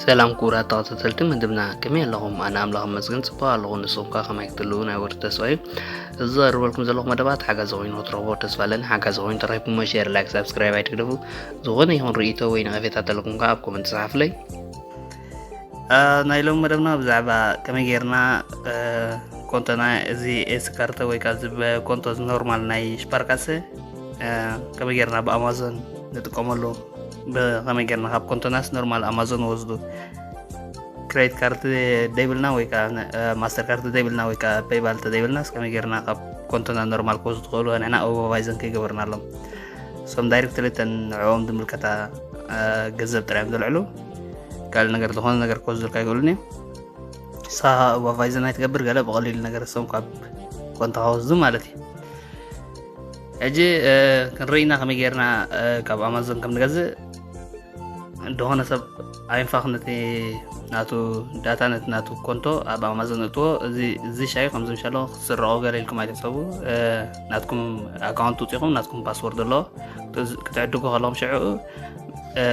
ሰላም ክቡራት ተኸታተልቲ መደብና፣ ከመይ ኣለኹም? ኣነ ኣምላኽ ይመስገን ጽቡቕ ኣለኹ። ንስኹም ከ ከመይ ክትህልዉ ናይ ወትሩ ተስፋ እዩ። እዚ ዘቕርበልኩም ዘለኹ መደባት ሓጋዚ ኮይኑ ክትረኽቦ ተስፋ ኣለኒ። ሓጋዚ ኮይኑ ተረኺብኩሞ ሼር፣ ላይክ፣ ሳብስክራይብ ኣይትግደፉ። ዝኾነ ይኹን ርእይቶ ወይ ነቐፌታ ተለኩም ከ ኣብ ኮመንት ጸሓፉለይ። አ፣ ናይ ሎሚ መደብና ብዛዕባ ከመይ ጌርና፣ እ፣ ኮንቶና እዚ ኤስ ካርተ ወይ ከኣ እዚ ብኮንቶ እዚ ኖርማል ናይ ሽፓርካሰ፣ እ፣ ከመይ ጌርና ብኣማዞን ንጥቀመሉ፣ ብኸመይ ጌርና ካብ ኮንቶናስ ኖርማል ኣማዞን ወስዱ። ክሬዲት ካርድ ደይብልና ወይ ከኣ ነ-፣ እ፣ ማስተር ካርድ ደይብልና ወይ ከኣ ፔይባል ተደይብልናስ ከመይ ጌርና ካብ ኮንቶና ኖርማል ክወስዱ ትኽእሉ ንሕና ኦቨርቫይዘን ከይገበርናሎም። እሶም ዳይሬክትሊ እተን ንዕኦም ዝምልከታ፣ እ፣ ገንዘብ ጥራይ እዮም ዘልዕሉ። ካልእ ነገር ዝኾነ ነገር ክወስዱልካ ኣይክእሉን እዮም። ንስኻ ኦቨርቫይዘን ኣይትገብር፣ ገለ ብቐሊሉ ነገር እሶም ካብ ኮንታ ክወስዱ ማለት እዩ። ሕጂ፣ እ፣ ክንርኢና ከመይ ጌርና፣ እ፣ ካብ ኣማዞን ከም ንገዝእ። እንተኾነ ሰብ ኣይንፋኽ ነቲ ናቱ ዳታ፣ ነቲ ናቱ ኮንቶ ኣብ ኣማዞን እጥዎ። እዚ፣ እዚ ሻዩ ከምዚ ምሻሎ ክስረቆ ገለ ኢልኩም ኣይትሕሰቡ። እ፣ ናትኩም ኣካውንት ውፂኹም ናትኩም ፓስወርድ ኣለዎ። ክትዕዝ-፣ ክትዕድጉ ከለኹም ሽዑ፣ እ፣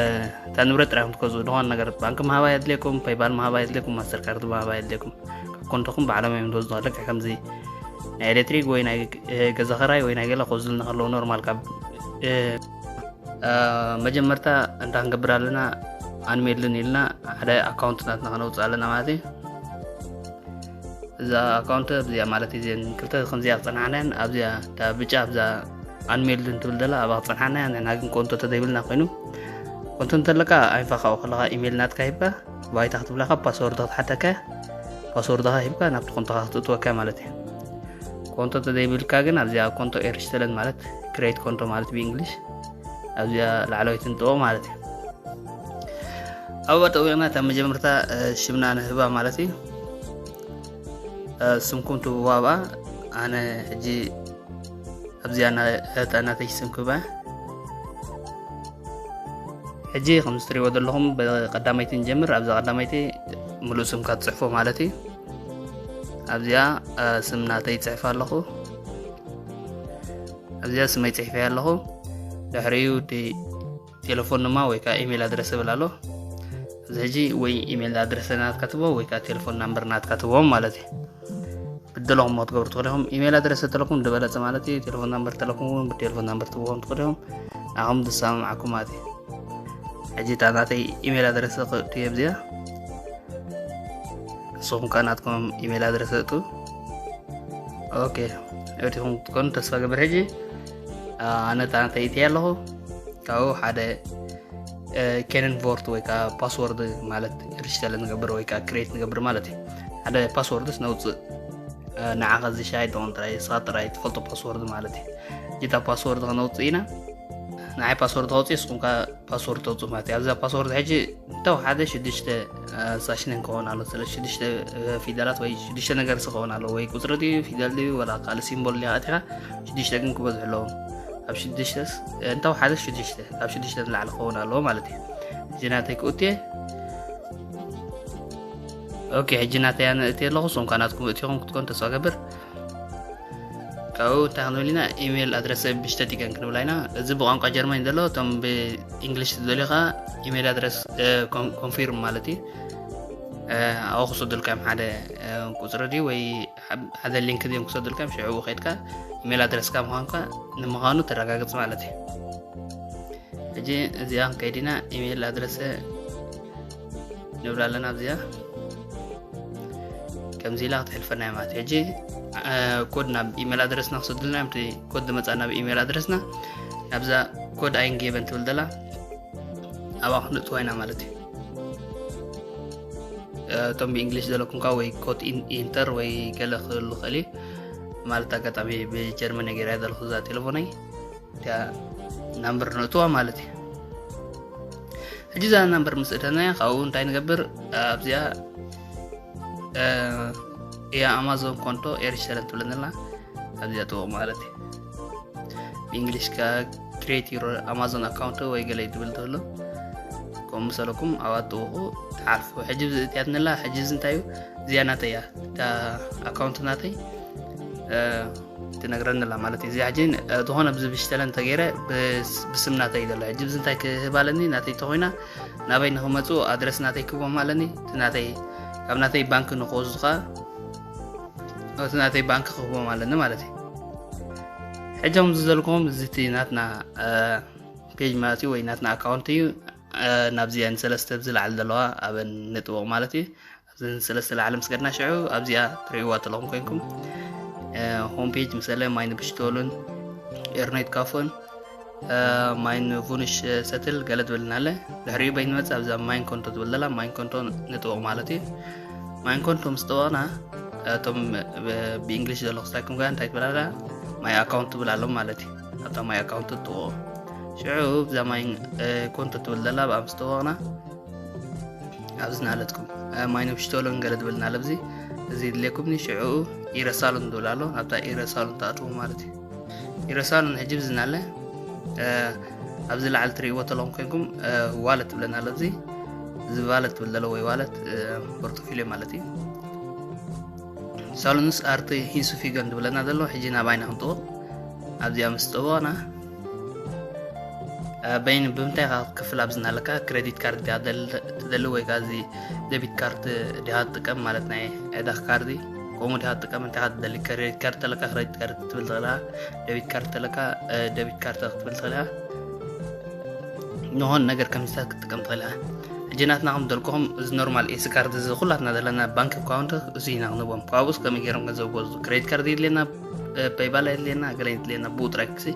እታ ንብረት ጥራይ ክትገዝኡ። ዝኾነ ነገር ባንክ ምሃባ የድልየኩም፣ ፔይባል ምሃባ የድልየኩም፣ ማስተር ካርድ ምሃባ የድልየኩም። ካብ ኮንቶኹም ባዕሎም እዮም ዝወስዱ። ልክዕ ከምዚ ናይ ኤሌክትሪክ ወይ ናይ፣ እ፣ ገዛ ኸራይ ወይ ናይ ገለ ክወስዱልና ከለዉ ኖርማል ካብ፣ እ፣ እ፣ መጀመርታ እንታይ ክንገብር ኣለና? ኣንሜልን ኢልና ሓደ ኣካውንት ናትና ከነውፅእ ኣለና ማለት እዩ። እዛ ኣካውንት ኣብዚኣ ማለት እዩ፣ እዘን ክልተ ከምዚኣ ዝፀናሕናየን ኣብዚኣ እታ ብጫ ኣብዛ ኣንሜልን ትብል ዘላ ኣብኣ ክፀናሕናያ። ንሕና ግን ኮንቶ ተዘይብልና ኮይኑ፣ ኮንቶ እንተለካ ኣይንፋ ካብኡ ከለካ ኢሜል ናትካ ሂብካ ባይታ ክትብላካ ፓስወርድ ክትሓተካ፣ ፓስወርድካ ሂብካ ናብቲ ኮንቶካ ክትእትወካ ማለት እዩ። ኮንቶ ተዘይብልካ ግን ኣብዚኣ ኮንቶ ኤርሽተለን ማለት ክሬት ኮንቶ ማለት ብእንግሊሽ ኣብዚኣ ላዕለወይቲ ንጥበቕ ማለት እዩ። ኣብኣ ጠዊቕና እታ መጀመርታ፣ እ፣ ሽምና ንህባ ማለት እዩ። እ፣ ስምኩም ትህብዎ ኣብኣ። ኣነ ሕጂ ኣብዚኣ ና-፣ እታ ናተይ ስም ክህባ። ሕጂ ከምዚ ትሪእዎ ዘለኹም ብቐዳመይቲ ንጀምር። ኣብዛ ቀዳመይቲ ምሉእ ስምካ ትጽሕፎ ማለት እዩ። ኣብዚኣ፣ እ፣ ስም ናተይ ይጽሕፍ ኣለኹ። ኣብዚኣ ስመይ ጽሒፈያ ኣለኹ። ድሕሪኡ እቲ ቴሌፎን ድማ ወይ ከኣ ኢሜል ኣድረስ እብል ኣሎ። እዚ ሕጂ ወይ ኢሜል ኣድረስ ናትካ ትቦ ወይ ከኣ ቴሌፎን ናምበር ናትካ ትቦም ማለት እዩ። ብደለኹም ክትገብሩ ትኽእሉ ኢኹም። ኢሜል ኣድረስ ተለኩም ዝበለጸ ማለት እዩ። ቴሌፎን ናምበር ተለኩም እውን ብቴሌፎን ናምበር ትቦም ትኽእሉ ኢኹም። ንዓኹም ዝሰማምዓኩም ማለት እዩ። ሕጂ እታ ናተይ ኢሜል ኣድረስ ክእቱ እየ ኣብዚኣ። ንስኹም ከኣ ናትኩም ኢሜል ኣድረስ እቱ። ኦኬ፣ እቲኹም ክትኮኑ ተስፋ ገብር። ሕጂ፣ አ፣ ኣነ እታ ናተይ እትየ ኣለኹ። ካብኡ ሓደ፣ እ፣ ኬነን ቮርት ወይ ከኣ ፓስወርድ ማለት ሪጅስተር ንገብር ወይ ከኣ ክሬት ንገብር ማለት እዩ። ሓደ ፓስወርድስ ነውጽእ፣ እ፣ ንዓኻ ዝሻይ ትኾን ጥራይ፣ ንስኻ ጥራይ ትፈልጦ ፓስወርድ ማለት እዩ። እታ ፓስወርድ ከነውጽእ ኢና። ንዓይ ፓስወርድ ከውጽእ፣ ንስኹም ከኣ ፓስወርድ ተውጽኡ ማለት እዩ። ኣብዛ ፓስወርድ ሕጂ እንተወሓደ ሽዱሽተ፣ እ፣ ሳሽነን ክኸውን ኣሎ። ስለ ሽዱሽተ፣ እ፣ ፊደላት ወይ ሽዱሽተ ነገር ክኸውን ኣሎ። ወይ ቁጽሪ ድዩ፣ ፊደል ድዩ፣ ወላ ካልእ ሲምቦል ድዩ ኣእቲኻ፣ ሽዱሽተ ግን ክበዝሑ ኣለዎም። ካብ ሽዱሽተስ፣ እ፣ እንተወሓደ ሽዱሽተ፣ ካብ ሽዱሽተ ንላዕሊ ክኸውን ኣለዎ ማለት እዩ። ሕጂ ናተይ ክእቱ እየ። ኦኬ፣ ሕጂ ናተይ ኣነ እትየ ኣለኹ። ንስኹም ከኣ ናትኩም እቲኹም ክትኮን ተስፋ ገብር። ካብኡ እንታይ ክንብል ኢና? ኢሜል ኣድረሰ ብሽተት ይገን ክንብላ ኢና። እዚ ብቋንቋ ጀርመን ዘሎ፣ እቶም ብእንግሊሽ ዝደልዩ ከዓ ኢሜል ኣድረስ፣ እ፣ ኮን-፣ ኮንፊርም ማለት እዩ። እ፣ ኣብኡ ክሰዱልካ እዮም ሓደ፣ እ፣ ቁፅሪ ድዩ ወይ ሓ-፣ ሓደ ሊንክ ድዮም ክሰዱልካ እዮም። ሽዑ ከይድካ ኢሜል ኣድረስካ ምዃንካ ንምዃኑ ተረጋግፅ ማለት እዩ። ሕጂ እዚኣ ክንከይድ ኢና። ኢሜል ኣድረሰ ንብል ኣለና። ኣብዚኣ ከምዚ ኢላ ክትሕልፈና እያ ማለት እዩ። ሕጂ፣ እ፣ ኮድ ናብ ኢሜል ኣድረስና ክሰዱልና እዮም። እቲ ኮድ ዝመጻ ናብ ኢሜል ኣድረስና ናብዛ ኮድ ኣይንጌበን ትብል ዘላ ኣብኣ ክንእትዋ ኢና ማለት እዩ። እ፣ እቶም ብእንግሊሽ ዘለኩም ከኣ ወይ ኮድ ኢን-፣ ኢንተር ወይ ገለ ክህሉ ይኽእል እዩ። ማለት ኣጋጣሚ ብጀርመን ገይረ ዘለኹ እዛ ቴሌፎነይ እቲኣ ናምበር ነእትዋ ማለት እዩ። ሕጂ እዛ ናምበር ምስ እተናያ ካብኡ እንታይ ንገብር? ኣብዚኣ፣ እ፣ እያ ኣማዞን ኮንቶ ኤርሽተለን ትብለና ኣላ። ኣብዚኣ ጥቡቕ ማለት እዩ። ብእንግሊሽ ከኣ ክሬት ዩር ኣማዞን ኣካውንት ወይ ገለ ትብል ትህሉ። ከምኡ መሰለኩም ኣብኣ ጥቡቑ ዓርፉ። ሕጂ እዚ እትያትንላ፣ ሕጂ እዚ እንታይ እዩ? እዚኣ ናተይ እያ። እታ ኣካውንት ናተይ፣ እ፣ ትነግረንላ ማለት እዩ። እዚኣ ሕጂ፣ እ፣ ዝኾነ ብዚ ብሽተለ እንተገይረ ብስ-፣ ብስም ናተይ እዩ ዘሎ። ሕጂ እዚ እንታይ ክህብ ኣለኒ? ናተይ ተኾይና ናበይ ንኽመፁ ኣድረስ ናተይ ክህቦም ኣለኒ። እቲ ናተይ፣ ካብ ናተይ ባንክ ንኽወስዱ ኸዓ እቲ ናተይ ባንክ ክህቦም ኣለኒ ማለት እዩ። ሕጂ ከም ዝዘልኩም እዚ እቲ ናትና፣ እ፣ ፔጅ ማለት እዩ ወይ ናትና ኣካውንት እዩ። እ፣ ናብዚኣ ንሰለስተ ብዝለዓል ዘለዋ ኣብን ንጥወቕ ማለት እዩ። ኣብዚ ንሰለስተ ላዕሊ ምስ ከድና ሽዑ ኣብዚኣ ትርእይዋ ዘለኹም ኮይንኩም፣ እ፣ ሆም ፔጅ ምሰለ ማይን ብሽቶልን ኤርኔት ካፎን፣ እ፣ ማይን ቡንሽ ሰትል ገለ ትብልና ኣለ። ድሕሪኡ በይን መጽእ ኣብዛ ማይን ኮንቶ ትብል ዘላ ማይን ኮንቶ ንጥወቕ ማለት እዩ። ማይን ኮንቶ ምስ ጠወቕና፣ እቶም ብ-፣ ብእንግሊሽ ዘሎ ክስታኩም ጋር እንታይ ትብል ኣላ? ማይ ኣካውንት ትብል ኣሎ ማለት እዩ። ኣብታ ማይ ኣካውንት ትጥወቕ። ሽዑ ብዛ ማይን፣ እ፣ ኮንቶ ትብል ዘላ ብኣ ምስ ጠወቕና ኣብዚ ናለትኩም፣ እ፣ ማይን ብሽቶልን ገለ ትብልና ኣለ። ኣብዚ እዚ ድሌኩምኒ ሽዑ ኢረሳሉን ትብል ኣሎ። ኣብታ ኢረሳሉን ትኣትዉ ማለት እዩ። ኢረሳሉን ሕጂ ብዝናለ፣ እ፣ ኣብዚ ላዕሊ ትርእይዎ ተለኹም ኮይንኩም፣ እ፣ ዋለት ትብለና ኣሎ። ኣብዚ እዚ ዋለት ትብል ዘሎ ወይ ዋለት፣ እ፣ ፖርቶፊልዮ ማለት እዩ። ሳሉንስ ኣርቲ ሂንስፊገን ትብለና ዘሎ። ሕጂ ናባይና ክንጥወቕ ኣብዚኣ ምስ ጠወቕና፣ እ፣ በይን ብምንታይ ኢኻ ክትከፍል ኣብዚ እናለካ ክሬዲት ካርድ ዲኻ ትደል-፣ ትደሊ ወይ ከዓ እዚ ደቢት ካርድ ዲኻ ትጥቀም ማለት ናይ ዕዳ ካርዲ ከምኡ ዲኻ ትጥቀም እንታይ ኢኻ ትደሊ? ክሬዲት ካርድ ተለካ ክሬዲት ካርድ ክትብል ትኽእል ኢኻ። ደቢት ካርድ ተለካ፣ እ፣ ደቢት ካርድ ክትብል ትኽእል ኢኻ። ንሆን ነገር ከምዚታት ክትጥቀም ትኽእል ኢኻ። ሕጂ ናትና ከም ደልኩኹም እዚ ኖርማል ኤስ ካርድ እዚ ኩላትና ዘለና ባንክ ኣካውንት እዚ ኢና ክንቦም። ካብኡስ ከመይ ገይሮም ገንዘብ ክወስዱ? ክሬዲት ካርድ የድልየና፣ እ፣ ፔይባል የድልየና፣ ገለ የድልየና፣ ብኡ ጥራይ ክሲ፣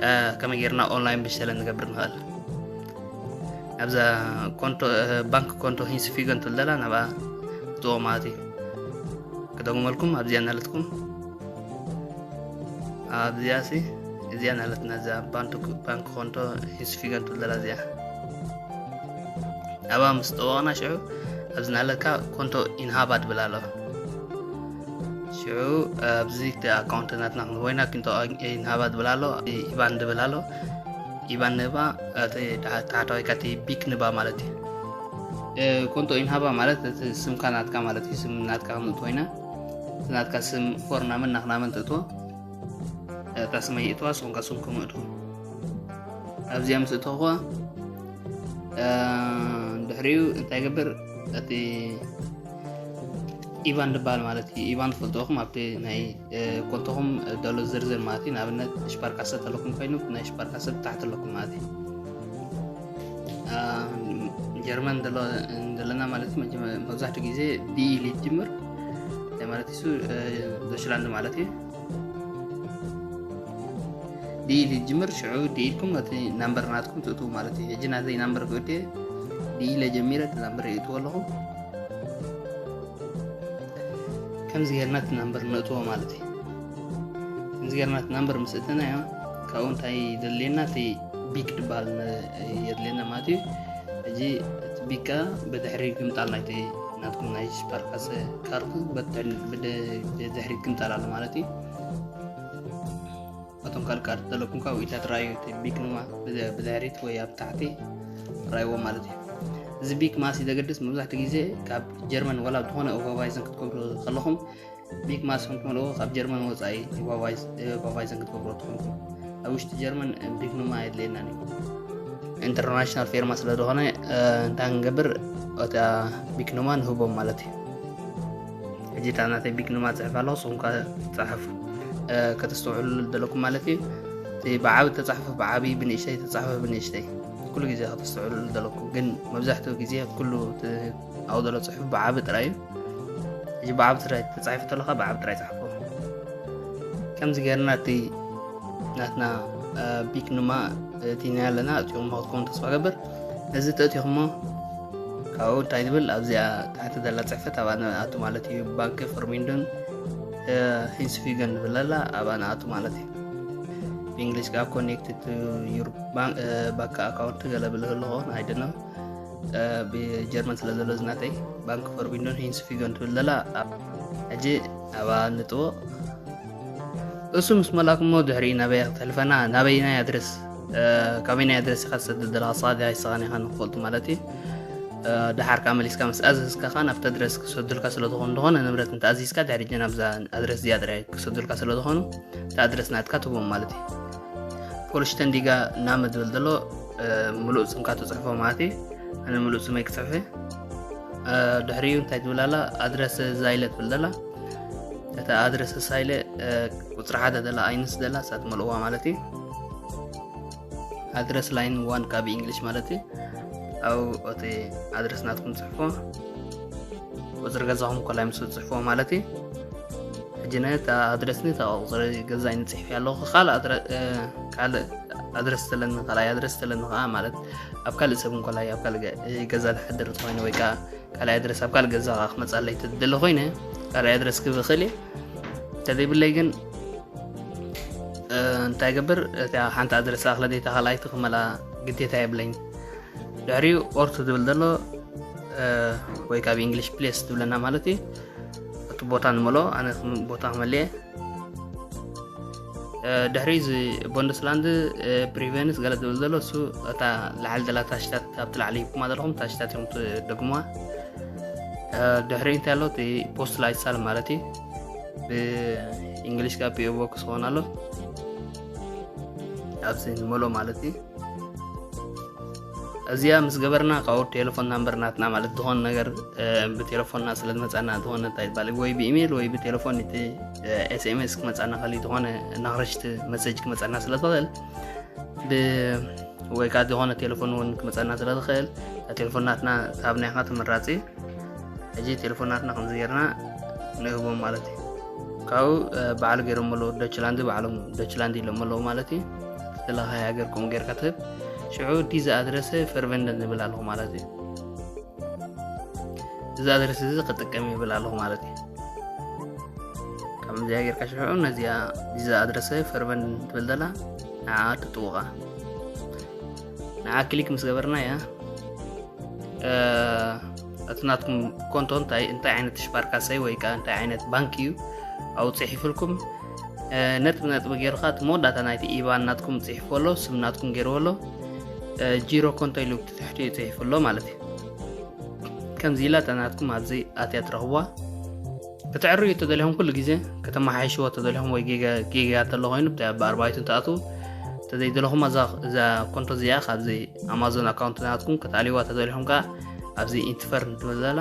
እ፣ ከመይ ገይርና ኦንላይን ብሸለ ንገብር ንኽእል? ኣብዛ ኮንቶ፣ እ፣ ባንክ ኮንቶ ሂንስፊገን ትብል ዘላ ናብኣ ክትጥወቕ ማለት እዩ። ክደግመልኩም ኣብዚኣ እናለትኩም ኣብዚኣ ሲ እዚኣ ናለትና እዛ ባንክ፣ ባንክ ኮንቶ ሂንስፊገን ትብል ዘላ እዚኣ። ኣብኣ ምስ ጠወቕና ሽዑ ኣብዚ ናለካ ኮንቶ ኢንሃባ ትብል ኣሎ። ሽዑ ኣብዚ እቲ ኣካውንት ናትና ክንወይና ክንቶ ኢንሃባ ትብል ኣሎ፣ ኢባን ትብል ኣሎ። ኢባን ንባ እቲ ታ-፣ ታሕተዋይ ካቲ ቢክ ንባ ማለት እዩ። እ፣ ኮንቶ ኢንሃባ ማለት እቲ ስምካ ናትካ ማለት እዩ። ስም ናትካ ክንእትዎ ኢና። እቲ ናትካ ስም ፎርናምን ናኽናምን ትእትዎ። እታ ስመይ ይእትዋ፣ ስምካ ስምኩም እእትዉ። ኣብዚኣ ምስ እተኹዋ፣ እ፣ ድሕሪኡ እንታይ ይገብር? እቲ ኢቫን ዝበሃል ማለት እዩ። ኢቫን ትፈልጥዎ ኢኹም፣ ኣብቲ ናይ፣ እ፣ ኮንቶኹም ዘሎ ዝርዝር ማለት እዩ። ንኣብነት ሽፓርካሰ ተለኩም ኮይኑ ናይ ሽፓርካሰ ብታሕቲ ኣለኩም ማለት እዩ። እ፣ ጀርመን ዘሎ፣ ዘለና ማለት እዩ። መጀመ-፣ መብዛሕትኡ ግዜ ዲ ኢል ይጅምር። እንታይ ማለት እዩ? እሱ፣ እ፣ ዶችላንድ ማለት እዩ። ዲ ኢል ይጅምር፣ ሽዑ ዲ ኢልኩም እቲ ናምበር ናትኩም ትእትዉ ማለት እዩ። ሕጂ ናተይ ናምበር ክእትየ ዲ ኢለ ጀሚረ እቲ ናምበር የእትዎ ኣለኹ። ከምዚ ጌርና እቲ ናምበር ነእትዎ ማለት እዩ። ከምዚ ጌርና እቲ ናምበር ምስ እተናዮ ካብኡ እንታይ የድልየና? እቲ ቢክ ዝበሃል ነ-፣ የድልየና ማለት እዩ። ሕጂ እቲ ቢካ ብድሕሪ ግምጣል ናይቲ ናትኩም ናይ ሽፓርካሰ ካርድ በትሕን ብድ-፣ ብድሕሪ ግምጣል ኣሎ ማለት እዩ። ኣቶም ካልእ ካርድ ዘለኩም ካብ ኢታ ትረኣዩ እቲ ቢክ ንማ ብድ-፣ ብድሕሪት ወይ ኣብ ታሕቲ ትረኣይዎ ማለት እዩ። እዚ ቢክ ማስ እዩ ዘገድስ። መብዛሕትኡ ግዜ ካብ ጀርመን ዋላ ዝኾነ ኦቨርቫይዘን ክትገብሩ ከለኹም ቢክ ማስ ከም ትመልእዎ ካብ ጀርመን ወጻኢ ኦቨርቫይዝ-፣ ኦቨርቫይዘን ክትገብሩ ትኾንኩም። ኣብ ውሽጢ ጀርመን ቢክ ንማ የድልየናን እዩ። ኢንተርናሽናል ፌርማ ስለ ዝኾነ፣ እ፣ እንታይ ክንገብር፣ እታ ቢክ ንማ ንህቦም ማለት እዩ። ሕጂ እታ ናተይ ቢክ ንማ ጽሕፍ ኣለኹ፣ ንስኹም ከ ጸሓፉ። እ፣ ከተስተውዕሉ ዘለኩም ማለት እዩ። እቲ ብዓቢ ተጻሕፉ፣ ብዓቢ፣ ብንእሽተይ ተጻሕፉ፣ ብንእሽተይ። ኩሉ ግዜ ከተስተውዕሉ ዘለኩም፣ ግን መብዛሕትኡ ግዜ ኩሉ እቲ ኣብኡ ዘሎ ጽሑፍ ብዓቢ ጥራይ እዩ። ሕጂ ብዓቢ ጥራይ ተጻሒፉ ተለኻ ብዓቢ ጥራይ ጻሕፎ። ከምዚ ጌርና እቲ ናትና፣ እ፣ ቢክ ንማ እቲ ናይ ኣለና እቲኹም ክትከውን ተስፋ ገብር። እዚ ተእቲኹሞ ካብኡ እንታይ ትብል ኣብዚኣ ታሕቲ ዘላ ጽሕፈት ኣብኣ ንኣቱ ማለት እዩ። ባንክ ፎርሚንዱን፣ እ፣ ሂንስፊገን ትብል ኣላ ኣብኣ ንኣቱ ማለት እዩ። ብእንግሊዝ ከዓ ኮኔክትድ ቱ ዩር ባንክ፣ እ፣ ባንክ ኣካውንት ገለ ብልህ ኣለኹ ኣይደኖ። እ፣ ብጀርመን ስለ ዘሎ ዝናተይ ባንክ ፎርቢንዶን ሂንስፊገን ትብል ዘላ ኣብ-፣ ሕጂ ኣብኣ ንጥዎ። እሱ ምስ መላእኩሞ ድሕሪ ናበይ ክተሕልፈና፣ ናበይ ናይ ኣድረስ፣ እ፣ ካበይ ናይ ኣድረስ ኢኻ ትሰድድ ዘለኻ፣ ንስኻ ዲኻ ንስኻ ኢኻ ንክፈልጡ ማለት እዩ። ድሓር ከዓ መሊስካ ምስ ኣዘዝካ ከዓ ናብቲ ኣድረስ ክሰዱልካ ስለ ዝኾኑ፣ ዝኾነ ንብረት እንተኣዚዝካ ድሕሪ ናብዛ ኣድረስ እዚኣ ጥራይ ክሰዱልካ ስለ ዝኾኑ፣ እቲ ኣድረስ ናትካ ትቦም ማለት እዩ። ፖልሽተን ዲጋ ናመ ዝብል ዘሎ ምሉእ ስምካ ትፅሕፎ ማለት እዩ። ኣነ ምሉእ ስመይ ክፅሕፍ። ድሕሪኡ እንታይ ትብል ኣላ? ኣድረስ ዛይለ ትብል ዘላ። እታ ኣድረስ ሳይለ ቁፅሪ ሓደ ዘላ ኣይንስ ዘላ ሳት መልእዋ ማለት እዩ። ኣድረስ ላይን ዋን ካብ እንግሊሽ ማለት እዩ። ኣብ እቲ ኣድረስ ናትኩም ፅሕፎ፣ ቁፅሪ ገዛኹም ኮላይ ምስ ፅሕፎ ማለት እዩ። ሕጂ ነታ ኣድረስ ነታ ቁፅሪ ገዛ ይንፅሕፍ ኣለኹ። ካልእ ኣድረስ ተለኒ፣ ካልኣይ ኣድረስ ተለኒ ከዓ ማለት ኣብ ካልእ ሰብ እንኮላይ ኣብ ካልእ ገዛ ዝሓድር ተኮይነ ወይ ከዓ ካልኣይ ኣድረስ ኣብ ካልእ ገዛ ከዓ ክመፃለይ ትደሊ ኮይነ ካልኣይ ኣድረስ ክብኽእል እየ። እንተዘይብለይ ግን እንታይ ገብር? እታ ሓንቲ ኣድረስ ኣክለ ዴታ ካልኣይቲ ክመላ ግዴታ የብለኝ። ድሕሪኡ ኦርት ዝብል ዘሎ ወይ ካብ እንግሊሽ ፕሌስ ትብለና ማለት እዩ። እቲ ቦታ ንመሎ ኣነ ቦታ ክመልየ። ድሕሪ እዚ ቦንደስላንድ ፕሪቨንስ ገለ ዝብል ዘሎ እሱ እታ ላዕሊ ዘላ ታሽታት ኣብቲ ላዕሊ ሂብኩማ ዘለኹም ታሽታት እዮም ትደግሙዋ። ድሕሪ እንታይ ኣሎ እቲ ፖስት ላይት ሳል ማለት እዩ። ብእንግሊሽ ካብ ፒኦ ቦክስ ክኾን ኣሎ ኣብዚ ንመሎ ማለት እዩ። እዚኣ ምስ ገበርና ካብኡ ቴሌፎን ናምበር ናትና ማለት ዝኾነ ነገር ብቴሌፎንና ስለ ዝመፃና ዝኾነ እንታይ ይባል ወይ ብኢሜይል ወይ ብቴሌፎን እቲ ኤስኤምኤስ ክመፃና ከሊ ዝኾነ ናኽረሽቲ መሰጅ ክመፃና ስለ ትኽእል ወይ ከዓ ዝኾነ ቴሌፎን እውን ክመፀና ስለ ዝኽእል ቴሌፎን ናትና ታብናይካ ተመራፂ። ሕጂ ቴሌፎን ናትና ከምዚ ጌርና ንህቦም ማለት እዩ። ካብኡ ባዕሉ ገይሮም ኣለዉ ደችላንድ ባዕሎም ደችላንድ ኢሎም ኣለዉ ማለት እዩ። ዘለኻይ ሃገር ከምኡ ጌርካ ትህብ። ሽዑ ዲዚ ኣድረሰ ፈርቨንደን ዝብል ኣለኹ ማለት እዩ። እዚ ኣድረስ እዚ ክጥቀም ይብል ኣለኹ ማለት እዩ። ከምዚኣ ጌርካ ሽዑ ነዚኣ ዲዚ ኣድረሰ ፈርቨንደን ትብል ዘላ ንዓ ትጥውቓ። ንዓ ክሊክ ምስ ገበርና እያ እቲ ናትኩም ኮንቶ እንታይ እንታይ ዓይነት ሽፓርካሰይ ወይ ከዓ እንታይ ዓይነት ባንክ እዩ ኣብኡ ፅሒፍልኩም ነጥቢ ነጥቢ ገይርካ እቲ መወዳእታ ናይቲ ኢባን ናትኩም ፅሒፉ ኣሎ፣ ስም ናትኩም ገይርዎ ኣሎ፣ ጂሮ ኮንቶ ኢሉ ትሕቲ ፅሒፉ ኣሎ ማለት እዩ። ከምዚ ኢላ እታ ናትኩም ኣብዚ ኣትያ ትረኽብዋ። ክትዕርዩ ተደሊኹም ኩሉ ግዜ ከተመሓይሽዎ ተደሊኹም ወይ ጌጋ ተሎ ኮይኑ ብኣርባይቱ እንትኣትዉ ተዘይደለኹም እዛ ኮንቶ እዚኣ ካብዚ ኣማዞን ኣካውንት ናትኩም ክትኣልይዋ ተደሊኹም ከዓ ኣብዚ ኢንትፈርን ትብል ዘላ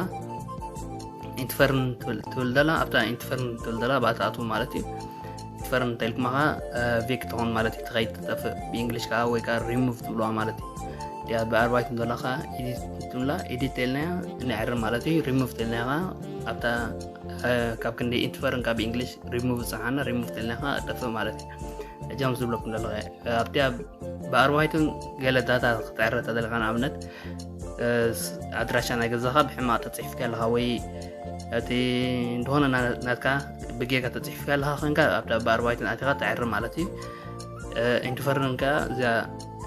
ኢንትፈርን ትብል ዘላ ኣብታ ኢንትፈርን ትብል ዘላ ብኣትኣትዉ ማለት እዩ። ኢንትፈርን እንተኢልኩማ ከዓ ቬክ ትኾን ማለት እዩ። ትኸይድ ትጠፍእ ብእንግሊሽ ከዓ ወይ ከዓ ሪሙቭ ትብልዋ ማለት እዩ። እዚኣ ብኣርባይቱ ዘላ ከዓ ኤዲት ትብላ ኤዲት ተልናያ ንዕሪ ማለት እዩ። ሪሙቭ ተልናያ ከዓ ኣብታ ካብ ክንዲ ኢንትፈርን ካብ እንግሊሽ ሪሙቭ ዝፀሓና ሪሙቭ ተልናያ ከዓ ጠፍእ ማለት እዩ። እጃም ዝብለኩም ዘለኹ ኣብቲ ብኣርባይቱን ገለ ዳታ ክትዕረ ተደለካ ንኣብነት ኣድራሻ ናይ ገዛኻ ብሕማቕ ተፅሒፍካ ኣለኻ ወይ እቲ እንደሆነ ናትካ ብጌጋ ተፅሒፍካ ኣለኻ ኮንካ ኣብታ ብኣርባይቱን ኣቲኻ ትዕሪ ማለት እዩ። ኢንትፈርን ከ እዚኣ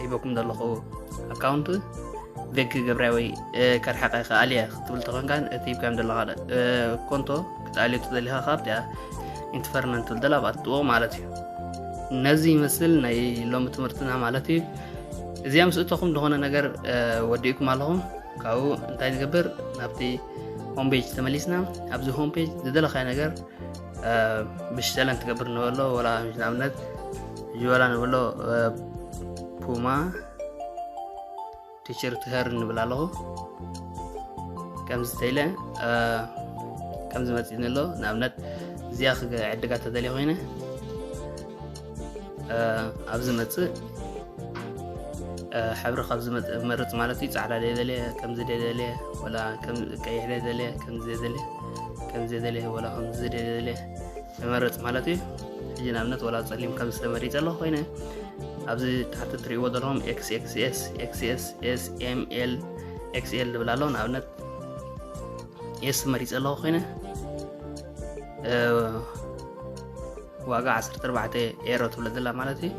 ሂበኩም ዘለኹ ኣካውንት ቬግ ገብርያ ወይ ከርሓቀ ከኣልየ ክትብል ተኾንካ እቲ ሂብካዮም ዘለኻ ኮንቶ ክትኣልዮ ትደሊኻ ካብ እቲኣ ኢንትፈርነን ትብል ደላ ኣብኣትዎ ማለት እዩ። ነዚ ይመስል ናይ ሎሚ ትምህርትና ማለት እዩ። እዚኣ ምስ እተኹም ዝኾነ ነገር ወዲእኩም ኣለኹም። ካብኡ እንታይ ንገብር? ናብቲ ሆም ፔጅ ተመሊስና ኣብዚ ሆም ፔጅ ዝደለኻዮ ነገር ብሽተለን ትገብር ንበሎ ወላ ንኣብነት ጅወላ ንበሎ ፑማ ቲሸርት ሄር ንብል ኣለኹ። ከምዚ ተይለ ከምዚ መፅእኒ ኣሎ። ንኣብነት እዚኣ ክዕድጋ ተደልየ ኮይነ ኣብዚ መፅእ ሕብሪ ካብ ዝመርፅ ማለት እዩ። ፃዕዳ ደደልየ ከምዚ ደደልየ ወላ ቀይሕ ደደልየ ከምዚ ደደልየ ከምዚ ደደልየ ወላ ከምዚ ደደልየ መርፅ ማለት እዩ። ሕጂ ንኣብነት ወላ ፀሊም ከም ዝተመሪፀ ኣለኹ ኮይነ ኣብዚ ታሕቲ ትሪእዎ ዘለኹም ኤክስኤክስኤስ ኤክስኤስኤስ ኤምኤል ኤክስኤል ዝብል ኣሎ። ንኣብነት ኤስ መሪፀ ኣለኹ ኮይነ ዋጋ ዓሰርተ ኣርባዕተ ኤሮ ትብለ ዘላ ማለት እዩ።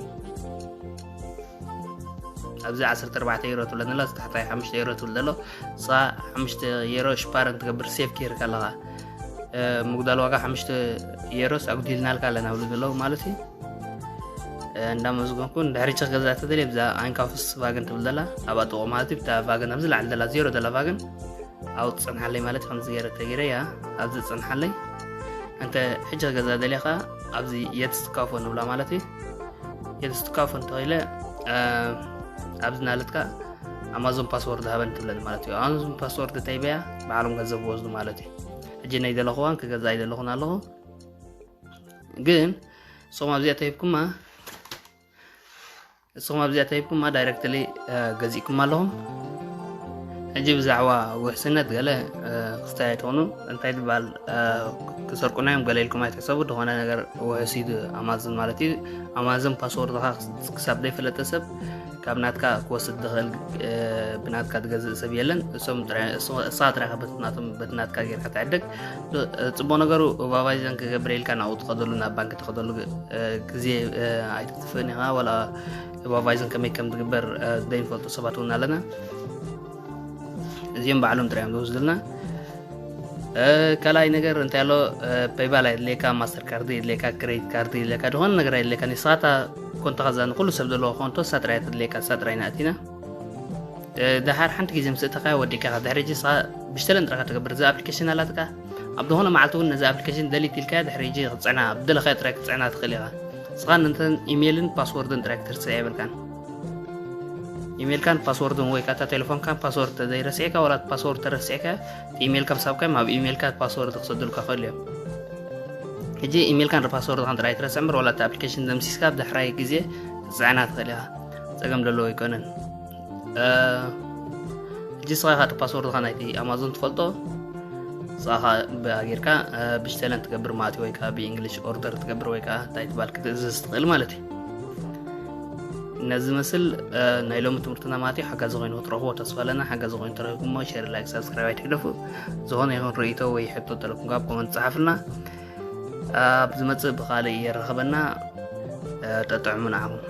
ኣብዚ ዓሰርተ ኣርባዕተ ኤሮ ትብለ ዘላ ታሕታይ ሓሙሽተ ኤሮ ትብል ዘሎ ንስኻ ሓሙሽተ ኤሮ ሽፓረን ትገብር ሴፍ ጌርካ ኣለኻ። ምጉዳል ዋጋ ሓሙሽተ ኤሮስ ኣጉዲልናልካ ኣለና ብሉ ዘለዉ ማለት እዩ። እንዳመዝገንኩ ንድሕሪ ቸክ ገዛ ተደልየ ብዛ ኣይንካፍስ ቫገን ትብል ዘላ ኣብኣ ጥቑ ማለት እዩ። ብታ ቫገን ኣብዚ ላዕሊ ዘላ ዜሮ ዘላ ቫገን ኣብኡ ትጸንሓለይ ማለት እዩ። ከምዚ ገይረ ተገይረ እያ ኣብዚ ትጸንሓለይ። እንተ ሕጂ ክገዛ ደልየ ከኣ ኣብዚ የትስትካፎ ንብላ ማለት እዩ። የትስትካፎ እንተኺለ ኣብዚ ናለትካ ኣማዞን ፓስወርድ ሃበን ትብለኒ ማለት እዩ። ኣማዞን ፓስወርድ ተይበያ ባዕሎም ገንዘብ ወስዱ ማለት እዩ። ሕጂ ናይ ዘለኹዋን ክገዛ ኣይደለኹን ኣለኹ። ግን ንስኹም ኣብዚኣ ተሂብኩማ ንስኹም ኣብዚኣ ተሂብኩማ ዳይረክትሊ ገዚእኩም ኣለኹም። ሕጂ ብዛዕባ ውሕስነት ገለ ክስታይ ኣይትኾኑ። እንታይ ትበሃል ክሰርቁና እዮም ገለ ኢልኩም ኣይትሕሰቡ። ዝኾነ ነገር ውሕስ እዩ ኣማዞን ማለት እዩ። ኣማዞን ፓስወርድኻ ክሳብ ዘይፈለጠ ሰብ ካብ ናትካ ክወስድ ዝኽእል ብናትካ ትገዝእ ሰብ የለን። እሶም እሳ ጥራይ በትናትካ ጌርካ ትዕድግ። ጽቡቕ ነገሩ ኦባቫይዘን ክገብር ኢልካ ናብኡ ትኸደሉ ናብ ባንክ ትኸደሉ ግዜ ኣይትጥፍእን ኢኻ። ወላ ኦባቫይዘን ከመይ ከም ትግበር ዘይንፈልጡ ሰባት እውን ኣለና። እዚኦም ባዕሎም ጥራይ እዮም ዝወስዱልና። ካልኣይ ነገር እንታይ ኣሎ፣ ፔይባል ኣየድልየካ፣ ማስተር ካርድ የድልየካ፣ ክሬዲት ካርድ የድልየካ፣ ዝኾነ ነገር ኣየድልየካ። ንስኻታ ኮንቶኻ እዛ ንኩሉ ሰብ ዘለዎ ኮንቶ እሳ ጥራይ እያ ተድልየካ፣ እሳ ጥራይ ኢና ኣቲና። ደሓር ሓንቲ ግዜ ምስ እተኻያ ወዲእካ ኢኻ። ድሕሪ ሕጂ ንስኻ ብሽተለን ጥራይ ትገብር። እዛ ኣፕሊኬሽን ኣላትካ ኣብ ዝኾነ መዓልቲ እውን ነዚ ኣፕሊኬሽን ደሊት ኢልካያ ድሕሪ ሕጂ ክትፅዕና ኣብ ደለኻዮ ጥራይ ክትፅዕና ትኽእል ኢኻ። ንስኻ ነተን ኢሜይልን ፓስወርድን ጥራይ ክትርስዕ የብልካን። ኢሜይልካን ፓስወርድን ወይ ከዓ እታ ቴሌፎንካን ፓስወርድ ተዘይረሲዕካ ዋላ ፓስወርድ ተረሲዕካ ኢሜይልካ ምሳብካዮም ኣብ ኢሜይልካ ፓስወርድ ክሰዱልካ ክእል እዮም። ሕጂ ኢሜይልካን ፓስወርድካን ጥራይ ትረስዕ እምበር ዋላ እቲ ኣፕሊኬሽን ደምሲስካ ኣብ ዳሕራይ ግዜ ክትፅዕና ትኽእል ኢኻ። ፀገም ዘለዎ ኣይኮነን። ሕጂ ስኻ ኢኻ እቲ ፓስወርድካ ናይቲ ኣማዞን ትፈልጦ። ስኻ ብኣጌርካ ብሽተለን ትገብር ማለት ወይ ከዓ ብእንግሊሽ ኦርደር ትገብር ወይ ከዓ እንታይ ትባል ክትእዝዝ ትኽእል ማለት እዩ። ነዚ መስል ናይ ሎሚ ትምህርትና ማለት እዩ ሓጋዚ ኮይኑ ክትረኽቦ ተስፋ ኣለና። ሓጋዚ ኮይኑ ተረኺብኩሞ ሼር፣ ላይክ፣ ሳብስክራይብ ኣይትሕለፉ። ዝኾነ ይኹን ርእይቶ ወይ ሕቶ ተለኩም ካብ ኮመንት ጸሓፍልና። ኣብ ዝመጽእ ብኻልእ የራኸበና። ጠጥዕሙ ንዓኹም።